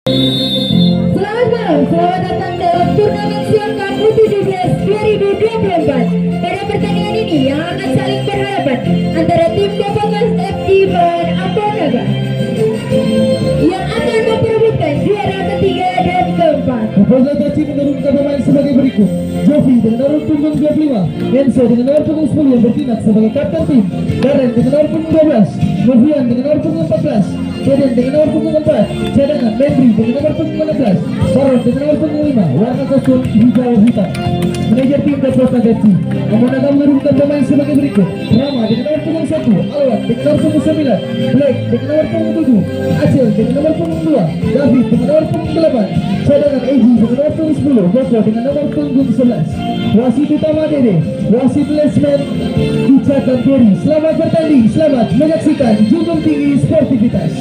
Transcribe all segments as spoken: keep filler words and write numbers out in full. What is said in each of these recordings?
Selamat malam, selamat datang dalam turnamen Siam Cup U tujuh belas dua ribu dua puluh empat. Pada pertandingan ini yang akan saling berhadapan antara tim Kopakas F C melawan Ambon Naga yang akan memperebutkan juara ketiga dan keempat. Kopakas F C menurunkan pemain sebagai berikut: Jovi dengan nomor punggung dua puluh lima, Enzo dengan nomor punggung sepuluh yang bertindak sebagai kapten tim, Darren dengan nomor punggung dua belas, Novian dengan nomor punggung empat belas, Deden dengan nomor punggung empat, cadangan Mendri dengan nomor punggung enam belas, Baron dengan nomor punggung lima, warna kostum hijau hitam. Manajer tim Kopakas F C, Ambon Naga menurunkan pemain sebagai berikut: Rama dengan nomor punggung satu, Alwan dengan nomor punggung sembilan, Black dengan nomor punggung tujuh, Acel dengan nomor punggung dua, David dengan nomor punggung delapan, cadangan Eji dengan nomor punggung sepuluh, Goko dengan nomor punggung sebelas. Wasit utama Dede, wasit lesmen Ica Kanteri. Selamat bertanding, selamat menyaksikan, junjung tinggi sportivitas.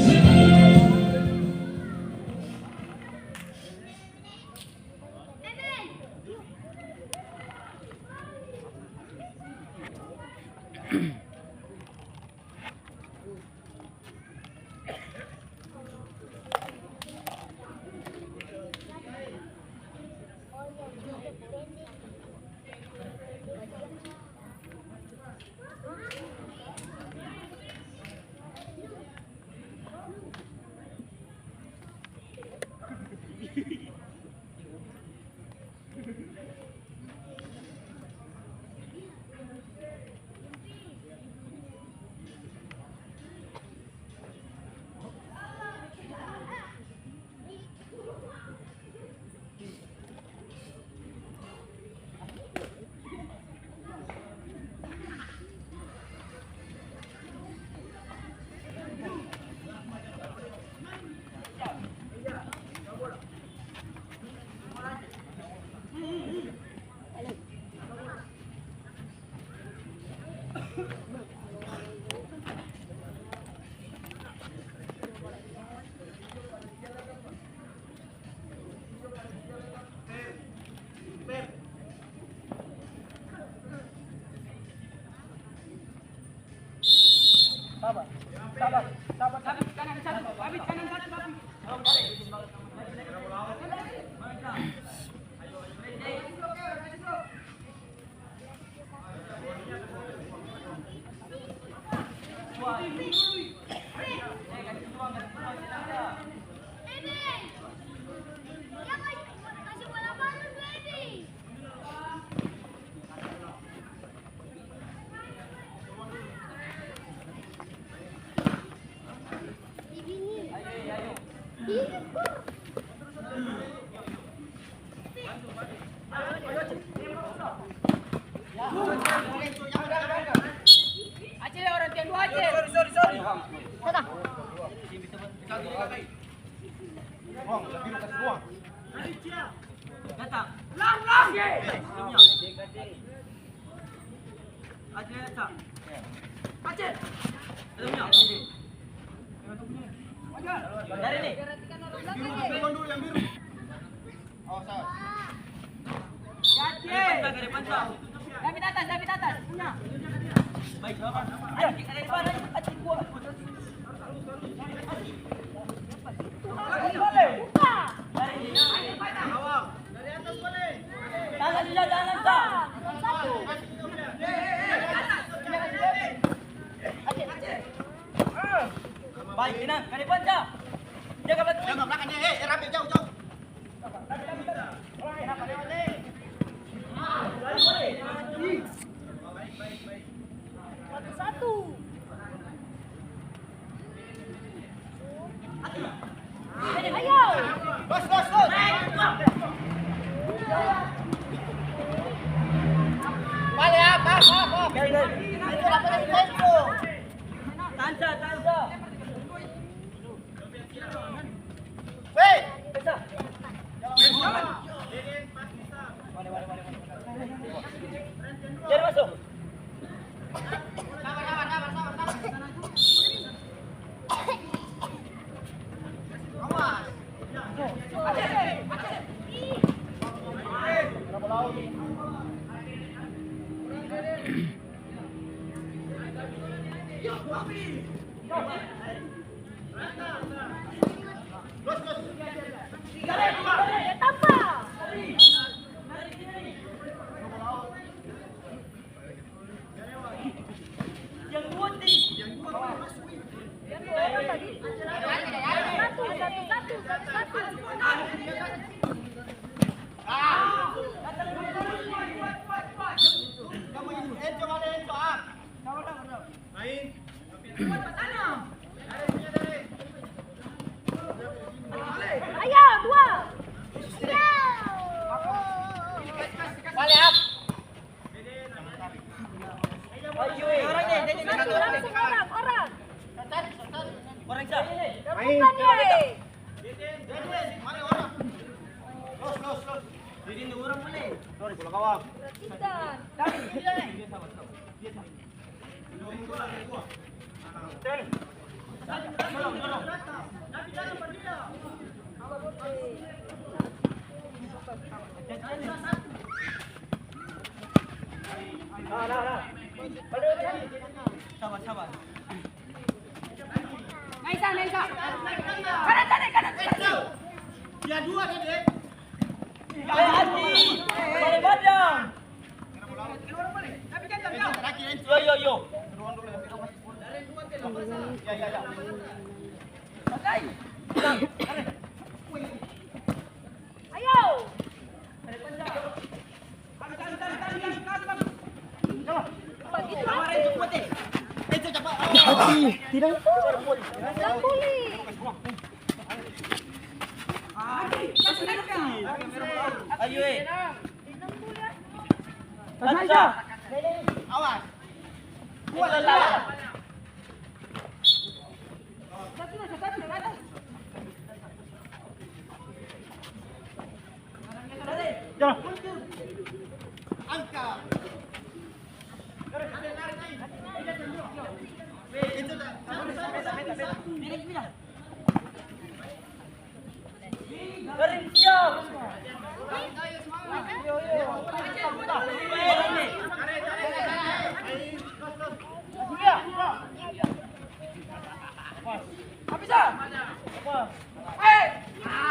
Datang. Dari ni. David atas, David atas. Punya. Baik, Bapak. Ayo, kita dari depan, ayo, ayo, gua. Buka. Dari sini. Tangan, Sisa, tangan, Sisa. Satu. Baik, tenang. Ka depan, Sa. Jaga belakang. Jaga belakang dia. Eh, eh, rapi, jauh, jauh. Satu-satu. Ayo. Bos, bos, bos. Balik, ah, bos, bos, bos. Itu apa lagi, Bos? Tansa, tansa. Hei. Tansa. Mane, mane, mane, mane. Biar masuk. Ayo, dua. Langsung orang, orang. Rebutan, ye. Rebutan. Sabar, sabar. Naisa, naisa. Kanan, kanan, kanan, kanan. Dia dua tadi, eh. Hati-hati. Balik badan. Yo, yo, yo. Ayo. Aduh, tidak. Ayo, eh. Awas. Kuat, kuat.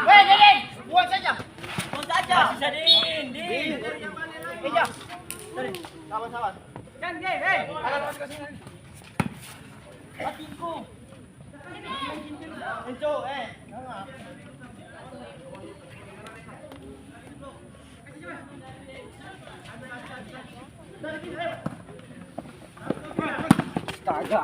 Weh, Dede, buang saja. Buang saja. Masih sadin, din. Iya. Sabar, sabar. Kan, hei, hei. Hatiku. Enco, eh. Astaga.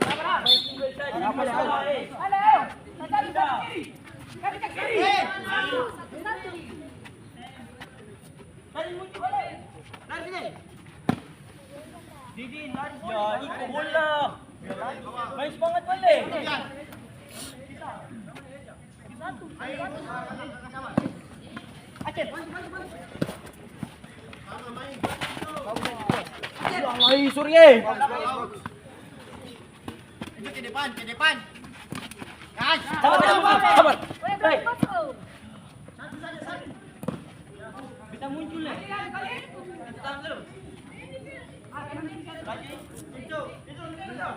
Didin, lari. Ya, iko bola. Main semangat bale. Lai, Surye. Itu ke depan, ke depan. Guys, sabar, sabar, sabar. Hei. Bisa muncul, ya? Tahan dulu. Lagi. Itu, itu, itu.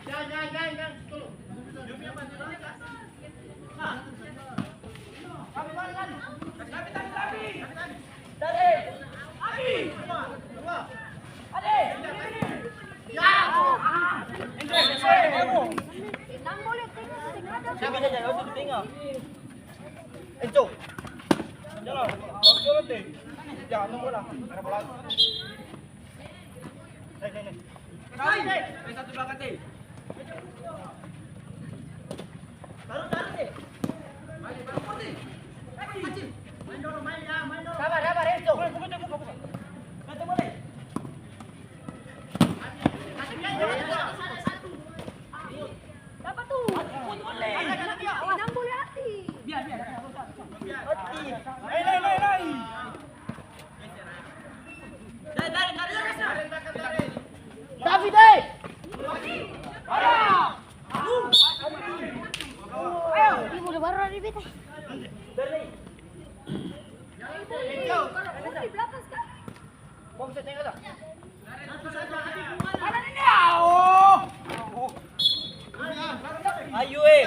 Jangan, jangan, jangan, jangan. Tuh. Dapa tu? Inang boleh hati. Hati. Lai, lai, lai, lai. David, eh! Ini boleh baru dari beta. Di belakang sekali. Ayo, eh.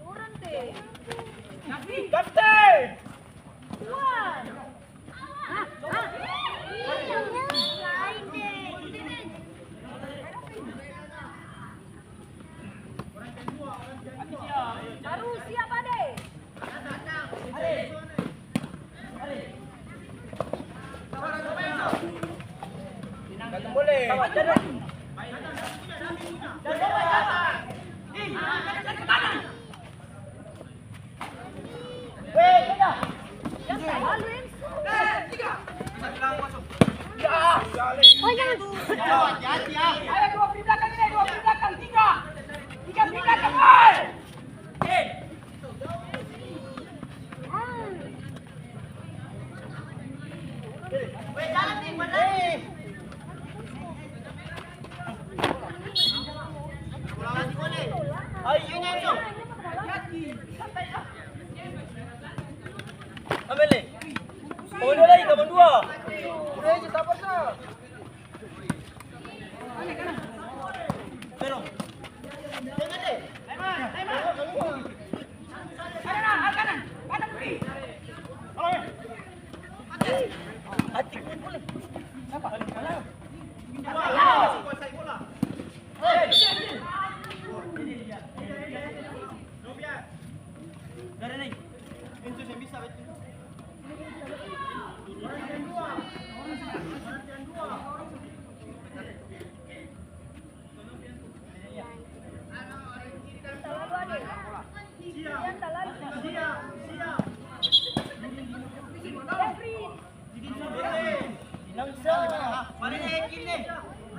Orang teh. Kapten. Tuan. Hah? Hah? Lain deh. Ini nih. Orang kedua, orang kedua. Ayo, dua pindah kan ini, dua pindah kan, tiga. Tiga pindah kan, ayo.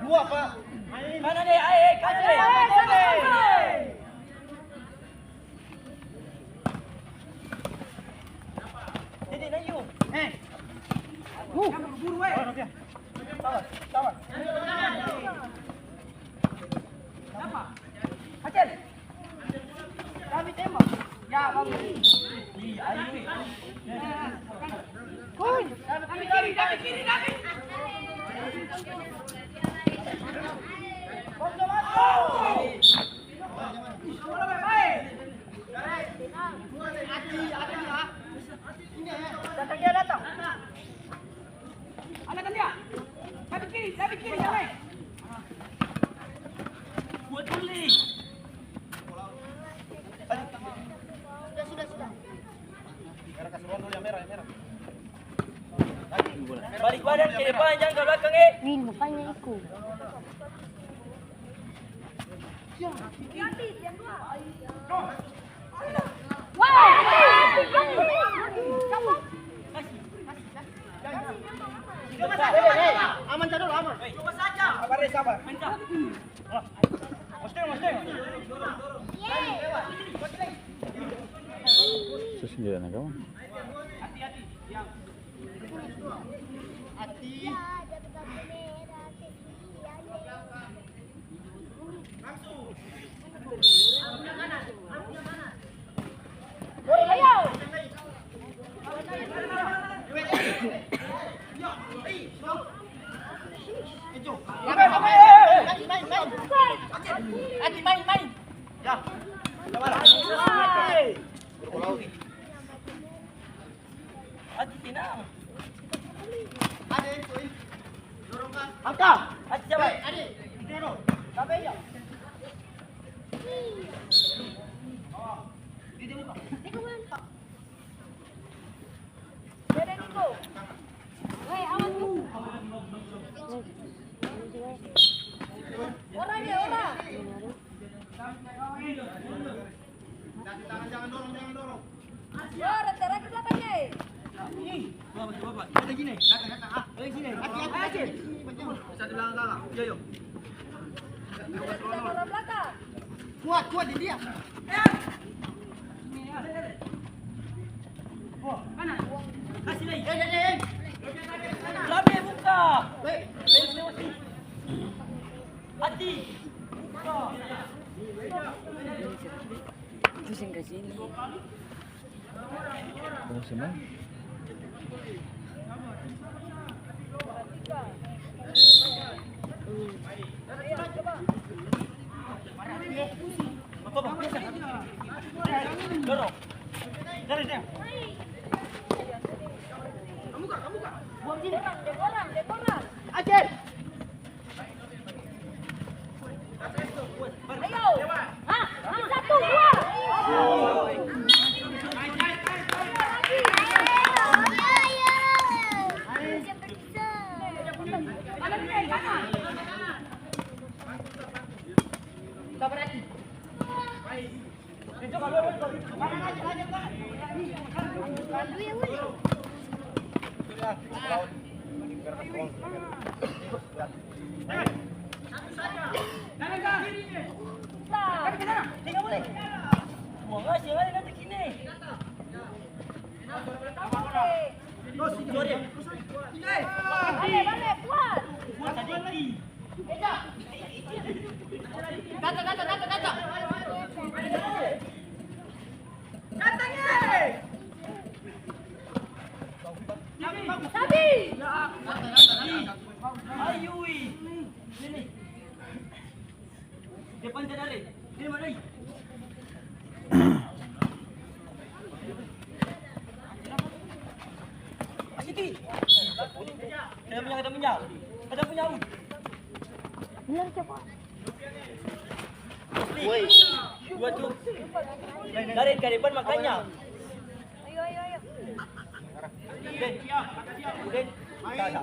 Dua, Pak. Kanan deh, ae, ae, kanan deh. Jadi, ayo. Eh. Buru-buru, eh. Sabar, sabar. Acel. Kami tembak. Ya, bagus. Ih, ayo. Kami kiri, kami kiri, kami. Datang dia, datang. Ada kan dia? Tapi kiri, tapi kiri, jangan. Buat dulu. Sudah, sudah, sudah. Balik badan ke depan, jangan ke belakang, eh. Min, mukanya iko. Aman, sabar, sabar. Sus, jalan na kawan. Ati, tenang. Angka. Ati, capat. Orang ya, orang. Yo, rata-rata belakangnya, eh. Ini. Bawa, bawa, bawa. Ada gini. Datang, datang, ah. Ada gini. Hati, hati, hati. Satu belakang, belakang. Yo, yo. Belakang, belakang. Kuat, kuat di dia. Mana? Kasih lagi. Eh, eh, eh, eh. Labe buka. Eh. Hati. Pusing ke sini. Pusing, Bang. Dorong. Dari dia. Buang sini. Aceh. Ayo. Hah? Hah? Satu, dua. Ayo, ayo. Ayo, ayo. Kanan, kanan. Ada punya, ada punya. Ada punya, Abu. Bilang siapa? Woi, gua tuh dari ke depan makanya. Ayo, ayo, ayo. Den, Den, ada.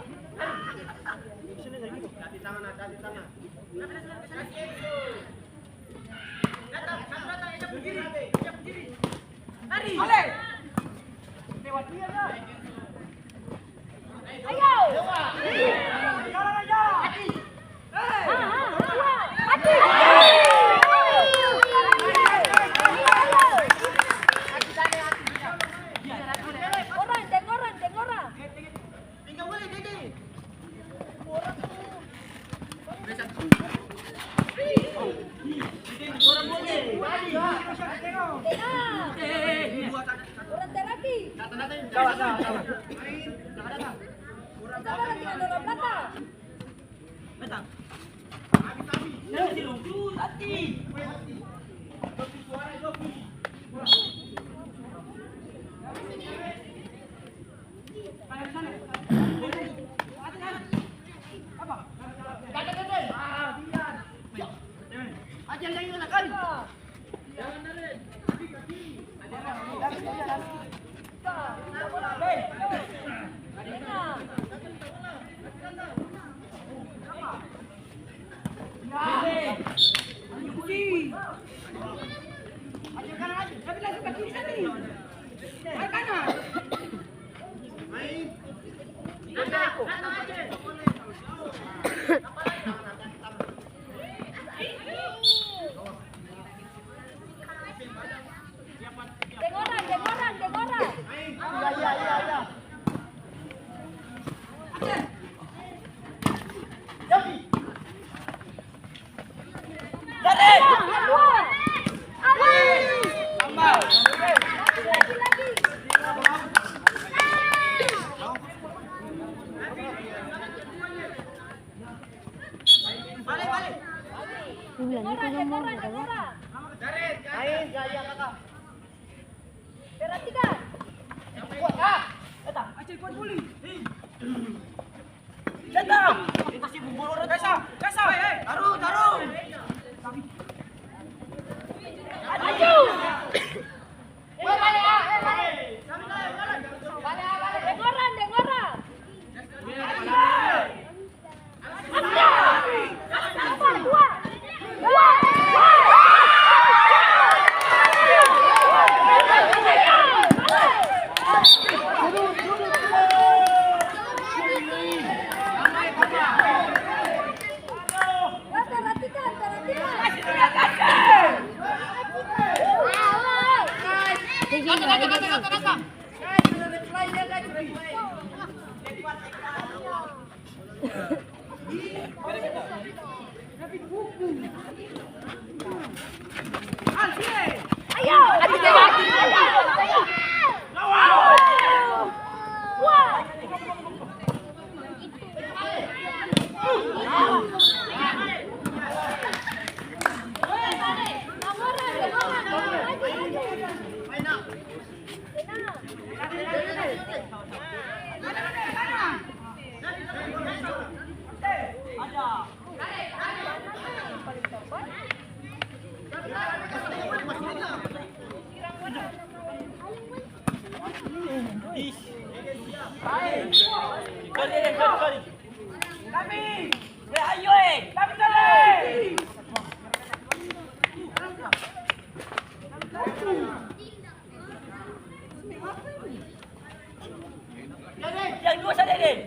Deng orang, deng orang, deng orang. Iya, iya, iya, iya. Perhatikan. Taru, taru. Maju. Deng orang, deng orang. Wih.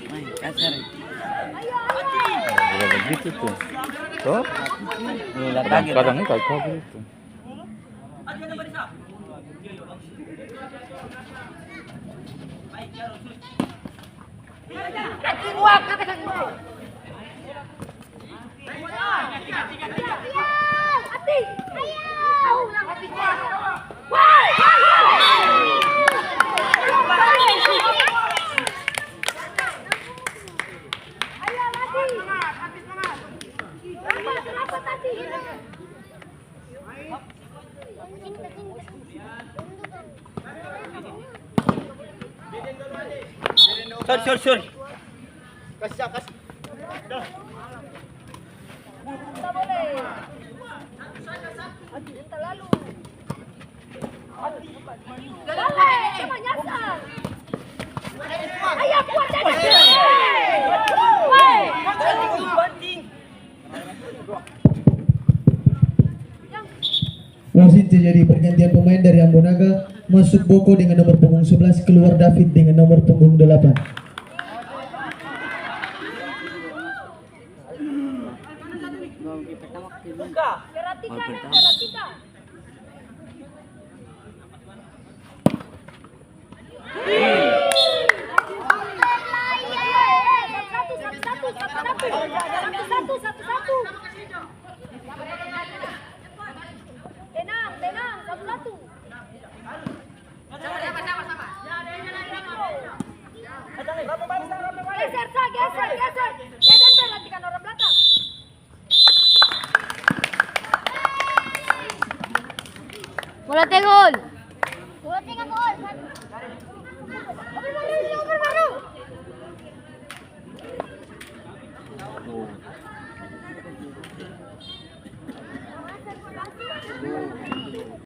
Main kasar. Nah, begitu tuh. Tuh. Kadang-kadang ini kacau gitu. Sorry, sorry, sorry. Kasih, kasih. Wasit, jadi pergantian pemain, dari Ambonaga masuk Boko dengan nomor punggung sebelas, keluar David dengan nomor punggung delapan. Perhatikan, perhatikan. Tenang, tenang, satu-satu. Geser, Sa, geser, geser. Geser, perhatikan orang belakang. Bola tenggol.